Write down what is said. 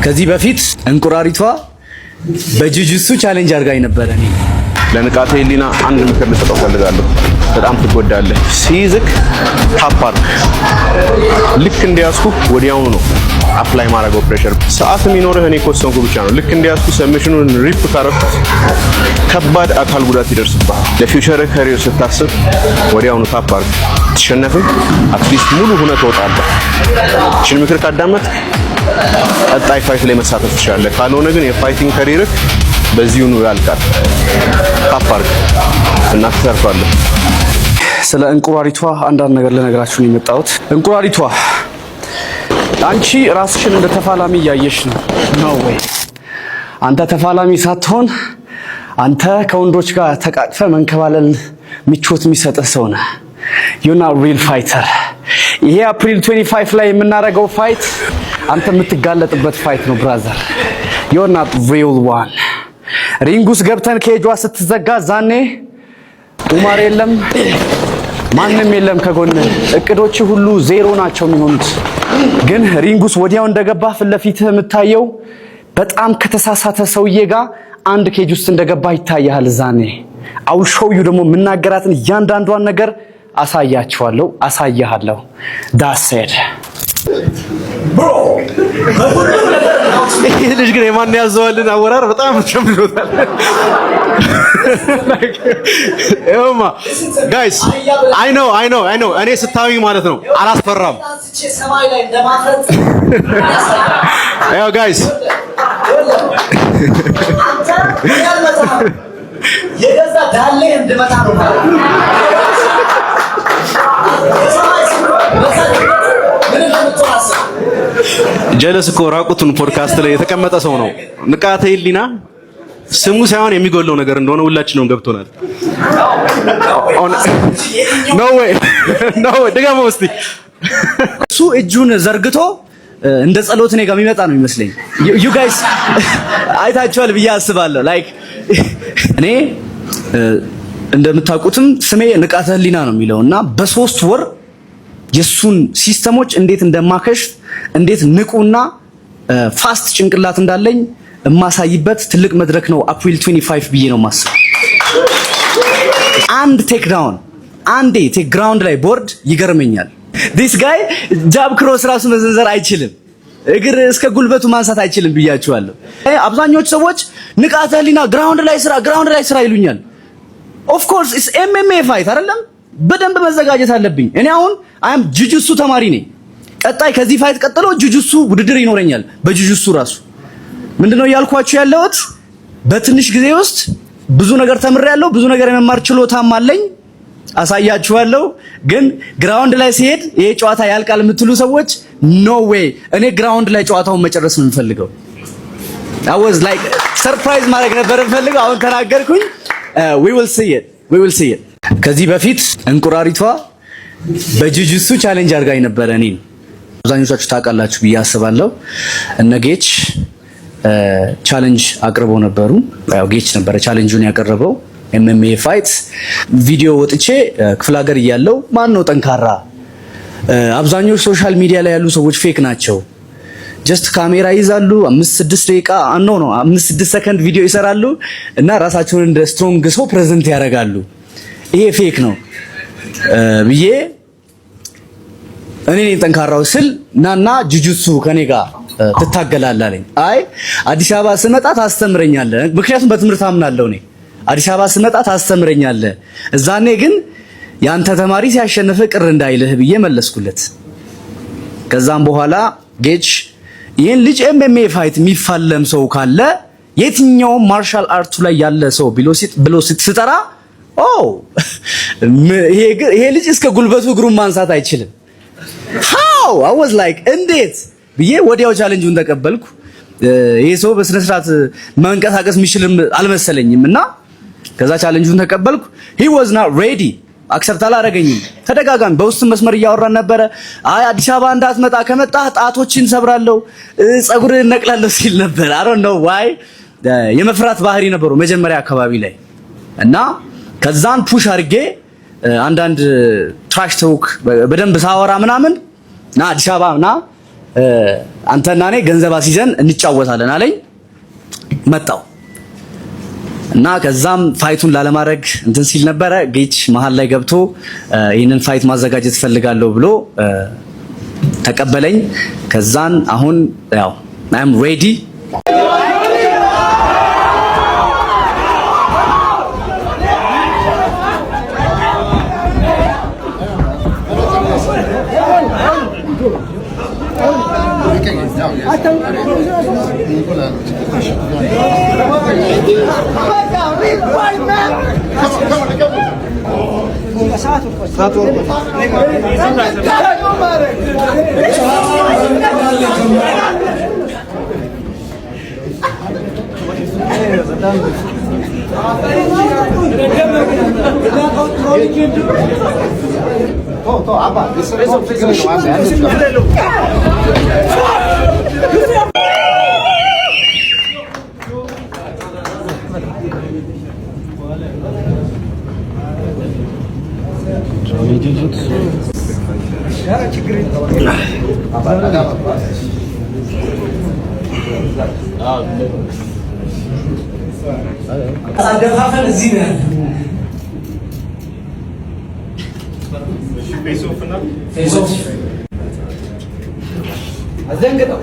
ከዚህ በፊት እንቁራሪቷ በ jiu-jitsu challenge አድርጋኝ ነበረ። እኔ ለንቃተ ህሊና አንድ ምክር ልሰጠው ፈልጋለሁ። በጣም ትጎዳለህ። ሲይዝክ tap አድርግ። ልክ እንዲያዝኩ ወዲያውኑ ነው apply ማድረገው pressure። ሰዓት የሚኖርህ እኔ ከወሰንኩ ብቻ ነው። ልክ እንዲያዝኩ submission ኑን rip ካረኩት ከባድ አካል ጉዳት ይደርስብሃል። ለ future career ስታስብ ወዲያውኑ tap አድርግ። ትሸነፍም at least ሙሉ ሁነህ ትወጣለህ። ይህችን ምክር ካዳመጥክ ቀጣይ fight ላይ መሳተፍ ትችላለህ። ካልሆነ ግን የ fighting career ህ በዚሁኑ ያልቃል። Tap አድርግ እና ትተርፋለህ። ስለ እንቁራሪቷ አንዳንድ ነገር ልነግራችሁ ነው የመጣሁት። እንቁራሪቷ፣ አንቺ ራስሽን እንደ ተፋላሚ እያየሽ ነው። No way። አንተ ተፋላሚ ሳትሆን አንተ ከወንዶች ጋር ተቃቅፈህ መንከባለል ምቾት የሚሰጥህ ሰው ነህ። You're not real fighter። ይሄ አፕሪል 25 ላይ የምናደርገው fight አንተ የምትጋለጥበት fight ነው brother። You're not real one። Ring ውስጥ ገብተን cage ዋ ስትዘጋ ዛኔ ኡማር የለም፣ ማንም የለም ከጎን። እቅዶች ሁሉ ዜሮ ናቸው የሚሆኑት። ግን ring ውስጥ ወዲያው እንደገባ ፊት ለፊትህ የምታየው በጣም ከተሳሳተ ሰውዬ ጋር አንድ cage ውስጥ እንደገባ ይታያል። ዛኔ I'll show you። ደግሞ የምናገራትን እያንዳንዷን ነገር አሳያችኋለሁ፣ አሳያለሁ። That's it። ይህ ልጅ ግን የማን ያዘዋልን አወራር በጣም ሸምዶታል። ይኸውማ guys፣ I know, I know, I know። እኔ ስታዩኝ ማለት ነው አላስፈራም። ሰማይ ላይ እንደማፍረጥ። ያው guys፣ አንተ ያልመጣህ የገዛ ዳሌ እንድመታ ነው ማለት ነው። የሰማይ ምን እንደምትሆን አስብ። ጀለስ እኮ ራቁቱን ፖድካስት ላይ የተቀመጠ ሰው ነው። ንቃተ ህሊና ስሙ ሳይሆን የሚጎለው ነገር እንደሆነ ሁላችንም ገብቶናል። No way, no way፣ ድገመው እስቲ። እሱ እጁን ዘርግቶ እንደ ጸሎት እኔ ጋር የሚመጣ ነው የሚመስለኝ። You guys አይታችኋል ብዬ አስባለሁ። Like እኔ እንደምታውቁትም ስሜ ንቃተ ህሊና ነው የሚለው እና በ3 ወር የሱን system ኦች እንዴት እንደማከሽፍ፣ እንዴት ንቁና fast ጭንቅላት እንዳለኝ የማሳይበት ትልቅ መድረክ ነው አፕሪል 25 ብዬ ነው የማስበው። አንድ takedown፣ አንዴ take ground ላይ ቦርድ ይገርመኛል። This guy jab cross ራሱ መዘንዘር አይችልም። እግር እስከ ጉልበቱ ማንሳት አይችልም ብያችኋለሁ። አብዛኞቹ ሰዎች ንቃተ ህሊና ground ላይ ስራ፣ ground ላይ ስራ ይሉኛል። Of course it's MMA fight አይደለም፣ በደንብ መዘጋጀት አለብኝ። እኔ አሁን I'm jiu-jitsu ተማሪ ነኝ። ቀጣይ ከዚህ fight ቀጥሎ jiu-jitsu ውድድር ይኖረኛል። በ jiu-jitsu ራሱ ምንድነው እያልኳችሁ ያለሁት? በትንሽ ጊዜ ውስጥ ብዙ ነገር ተምሬያለሁ። ብዙ ነገር የመማር ችሎታም አለኝ። አሳያችኋለሁ። ግን ground ላይ ሲሄድ ይሄ ጨዋታ ያልቃል የምትሉ ሰዎች no way። እኔ ground ላይ ጨዋታውን መጨረስ ነው የምፈልገው። I was like surprise ማድረግ ነበር የምፈልገው። አሁን ተናገርኩኝ። We will see it, we will see it። ከዚህ በፊት እንቁራሪቷ በ jiu-jitsu challenge አድርጋኝ ነበረ እኔን። አብዛኞቻችሁ ታውቃላችሁ ብዬ አስባለሁ። እነ ጌች challenge አቅርበው ነበሩ። ያው ጌች ነበረ challenge ኡን ያቀረበው። MMA fight ቪዲዮ ወጥቼ ክፍለ ሀገር እያለው ማን ነው ጠንካራ? አብዛኞቹ social media ላይ ያሉ ሰዎች fake ናቸው። Just ካሜራ ይዛሉ፣ 5-6 ደቂቃ no, 5-6 ሰከንድ ቪዲዮ ይሰራሉ እና ራሳቸውን እንደ strong ሰው present ያደርጋሉ። ይሄ fake ነው ብዬ እኔ ነኝ ጠንካራው ስል ናና jiu-jitsu ከኔ ጋር ትታገላለህ አለኝ። አይ አዲስ አበባ ስመጣ ታስተምረኛለህ፣ ምክንያቱም በትምህርት አምናለሁ እኔ። አዲስ አበባ ስመጣ ታስተምረኛለህ፣ እዛኔ ግን ያንተ ተማሪ ሲያሸንፍህ ቅር እንዳይልህ ብዬ መለስኩለት። ከዛም በኋላ ጌች ይህን ልጅ MMA fight የሚፋለም ሰው ካለ የትኛውም martial art ኡ ላይ ያለ ሰው ብሎ ስጠራ oh ይሄ ልጅ እስከ ጉልበቱ እግሩን ማንሳት አይችልም። How? I was like እንዴት ብዬ ወዲያው challenge ኡን ተቀበልኩ። ይሄ ሰው በስነ ስርዓት መንቀሳቀስ የሚችልም አልመሰለኝም እና ከዛ challenge ኡን ተቀበልኩ። He was not ready፣ accept አላደረገኝም። ተደጋጋሚ በውስጥ መስመር እያወራን ነበረ። አይ አዲስ አበባ እንዳትመጣ፣ ከመጣህ ጣቶችን ሰብራለሁ፣ ፀጉርህን ነቅላለሁ ሲል ነበር። I don't know why የመፍራት ባህሪ ነበሩ መጀመሪያ አካባቢ ላይ እና ከዛን push አድርጌ አንዳንድ trash talk በደንብ ሳወራ ምናምን ና አዲስ አበባ ና አንተና እኔ ገንዘብ አስይዘን እንጫወታለን አለኝ። መጣው እና ከዛም fight ኡን ላለማድረግ እንትን ሲል ነበረ። ጌች መሀል ላይ ገብቶ ይህንን fight ማዘጋጀት እፈልጋለሁ ብሎ ተቀበለኝ። ከዛን አሁን ያው I'm ready። አደፋፈን እዚህ ነው ያለው። Face off አዘንግጠው።